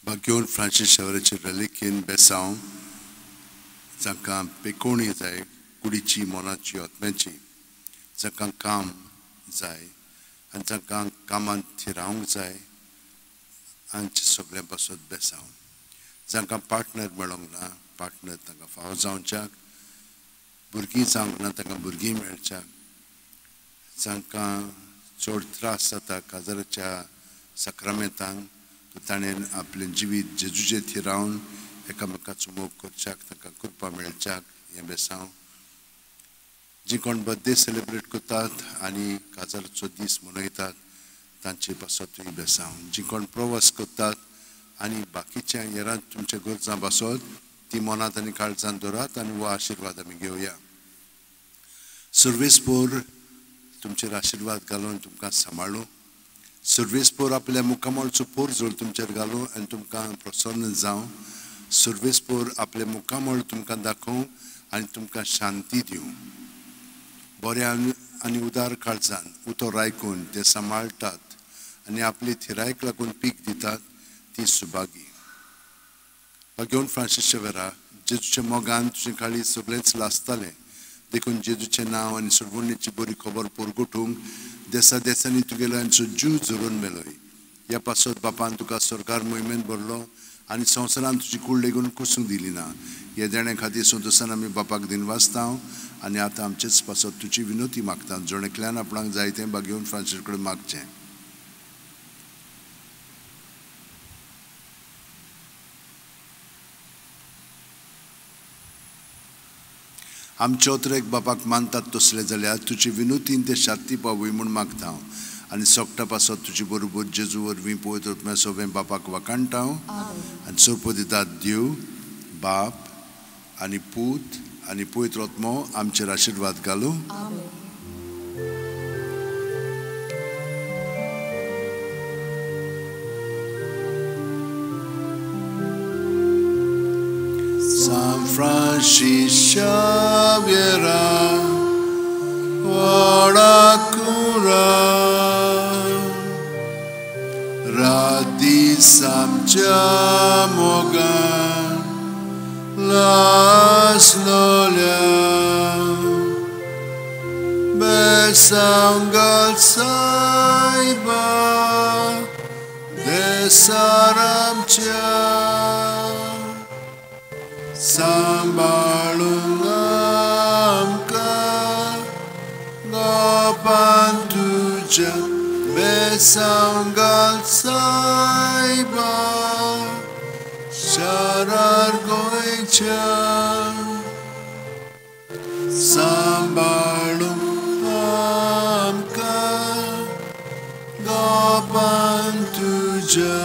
भाग्योन Francis शावराचे रेलिकेन बेसांव जांकां पेकोवणी जाय कुडीची मनाची आत्म्याची, जांकां काम जाय आनी जांकां कामांत थिरावंक जाय आमचे सगळ्यां पासत बेसांव, जांकां पार्टनर मेळोंक ना पार्टनर तांकां फावो जावच्याक, भुरगीं जावंक ना तांकां भुरगीं मेळच्याक, जांकां चड त्रास जाता काजाराच्या साक्रामेंतांक ताणें आपलें जिवीत जेजूचें थिरावन एकामेकाचो मोग करच्याक तांकां कृपा मेळच्याक हें बेसांव। जी कोण बर्थडे सेलिब्रेट करतात आनी काजाराचो दीस मनयतात तांचे पासतूय बेसांव, जी कोण प्रवास करतात आनी बाकीच्या हेरांत तुमच्या गरजां पासत ती मनांत आनी काळजांत दवरात आनी हो आशिर्वाद आमी घेवया। सर्वेस्पोर तुमचेर आशिर्वाद घालून तुमकां सांबाळूं, सर्वेस्पोर आपल्या मुखामळचो पोरजोळ तुमचेर घालूं आनी तुमकां प्रसन्न जावं, सर्वेस्पोर आपल्या मुखामळ तुमकां दाखोवं आनी तुमकां शांती दिवं। बऱ्या आनी उदार काळजान उतर आयकून ते सांबाळटात आनी आपली थिरायक लागून पीक दितात ती सुभागी। भाग्योन फ्रांसीस शेवेरा, जेजूच्या मोगान तुजें काळीज सगळेंच लासतालें, देखून जेजूचें नांव आनी सोडवणेची बरी खबर परगटूंक देसा देसांनी तुगेल्यांचो जीव झरोवन मेलोय। ह्या पासत बापान तुका सरकार मोहिमेंत भरलो आनी संवसारान तुजी कूड लेगून कुसूंक दिली ना। हे देणे खातीर संतोशान आमी बापाक दिनवासता आनी आतां आमचेच पासत तुजी विनोती मागता, जण एकल्यान आपणाक जाय तें भाग्योन फ्रांसीस कडेन मागचें। आमचे अत्रेक बापाक मानतात तसले जाल्यार तुजी विनोतीन ते शांती पावय म्हूण मागता हांव आनी सोगटा पासत तुजे बरोबर जेजू वरवीं पवित्र आत्म्या सोबें बापाक वाखाणटा हांव आनी सोरपो दितात देव बाप आनी पूत आनी पवित्र आत्मो आमचेर आशिर्वाद घालूं। San Francis Xavier, ora cura, radis amच्या मोगान लासलोल्या, बेसांव घाल सायबा देसार आमच्या, सांबाळूंक आमकां गोपान तुज्या, बेसांव घाल सायबा शारार गोंयच्या, सांबाळूंक आमकां गोपान तुज्या।